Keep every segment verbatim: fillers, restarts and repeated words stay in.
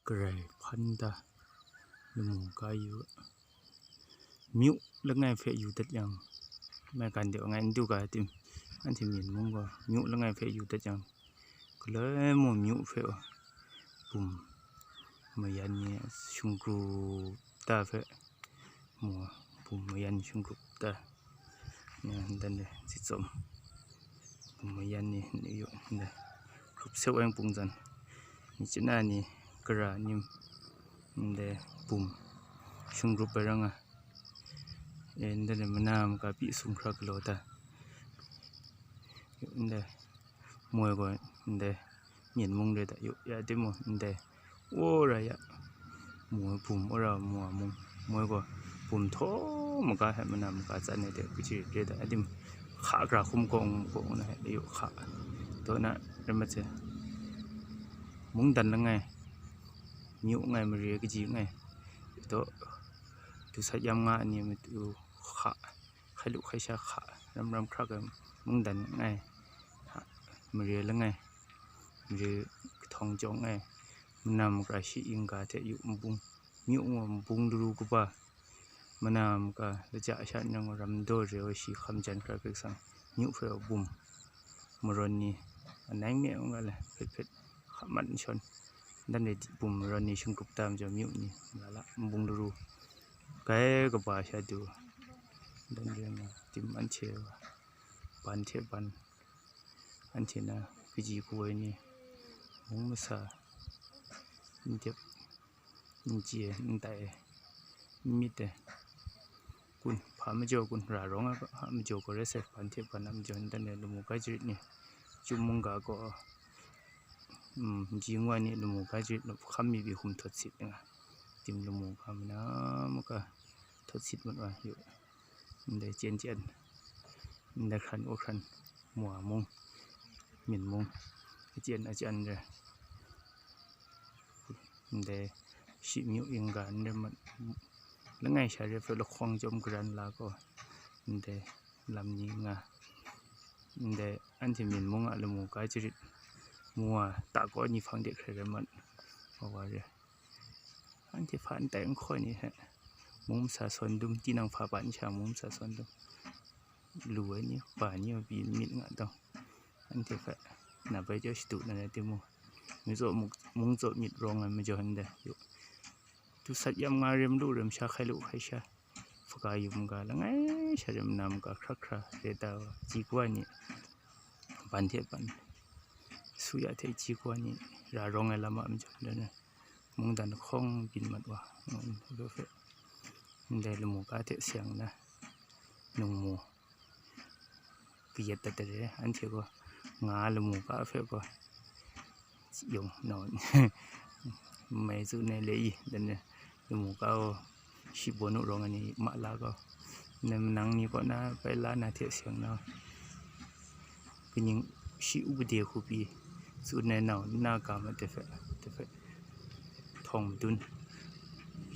Garai hpan da, lamu ga yu, myu langai hpe yu dat yang, maigan de wa ngai n du ga tim, anhte myen mung gaw myu langai hpe yu dat yang, galoi mung myu hpe wa bum mayan ni shingkrup ta hpe, mu, bum mayan shingkrup ta, ya, dan de, zitsawm, bum mayan ni, yu, dan, hkrup seu ai pungzan, ni chana ni, gara ni, ndai, bum, shingkrup ai rang a, e, ndai, mana maka pyi sum hkra galaw ta, yu, ndai, moi gaw, ndai, myen mung re da, yu, ya, de mu, ndai, wora ya, mu, bum wora mu wa mung, moi gaw, bum htaw maga hte mana maka tsan ai de, kaji re da, adim, hka gara hkum gawng gawng na hte, yu, hka, daw na, rai mat se, mungdan langai, myu ngai, mare kaji ngai, daw, du sat yam nga ai ni matu hka, hkai lu hkai sha hka, ram ram hkrak ai mungdan ngai, mare langai, mare kahtawng jawng ai, mana maka shi ing ga hte yu nbung, myu ngu nbung laru kaba, mana maka laja sha nang ram daw re ai shi hkam jan hkra hpe sang, myu hpe wa bum, marawn ni, anai me nga le, hpet hpet, hka mat n shawn, dan e bum marawn ni shingkrup ta majaw myu ni, la la, nbung laru, kai kaba sha du, dan re nga, tim anhte wa, ban hte ban, anhte na kaji kawoi ni, mung masa, n dep, n chye, n tai, n myit ai, kun, hpa majaw kun, ra rawng ai hpa majaw gaw rai sai, ban hte ban a majaw n dan ai lamu ga jarit ni, chyum mungga gaw, mm, nji ngoi ni lamu ga jarit, hkam mi bi hkum htawt sit nga, tim lamu ga mana maka htawt sit mat wa yu, ndai chyen chyen, ndai hkran u hkran, mua mung, myen mung, achyen achyen re, ndai shi myu ing ga n re mat, langai sha re hpe lahkawng chyawm garan la gaw, ndai lam ni nga, ndai anhte myen mung a lamu ga jarit, mu wa ta kaw ni hpang de hkrai rai mat, wa wa re. Anhte hpa n tai n hkaw ai ni hte, mung masa sawn dum, tinang hpa bat n sha mung masa sawn dum, lu ai ni, ba ni, wa pyi myit nga dawng, anhte hpe na bai jaw shadu na rai timung, mung tsaw myit rawng ai majaw ndai yu, du sat yam nga rem lu rem sha, hkai lu hkai sha, hpaga yum ga langai sha rem na maka hkra hkra re ta wa, ji kawa ni, ban hte ban, su ya hte ji kawa ni, ra rawng ai lam a majaw dan ai, mungdan lahkawng byin mat wa, ngu nhtawm hpe, ndai lamu ga hte seng na, nungmu, kayat dat dare, anhte gaw nga lamu ga hpe gaw, yawng nau, mai tsun ai le i, dan e, lamu ga gaw, shi bawn u rawng ai ni ma la gaw, nang ni kaw na bai la na hte seng na, kaning shi upade hku pyi tsun ai nau, na ga ma de hpe, de hpe, htawng madun,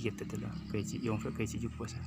yet dat dara, kai chyi, yawng hpe kai chyi yup wa sa,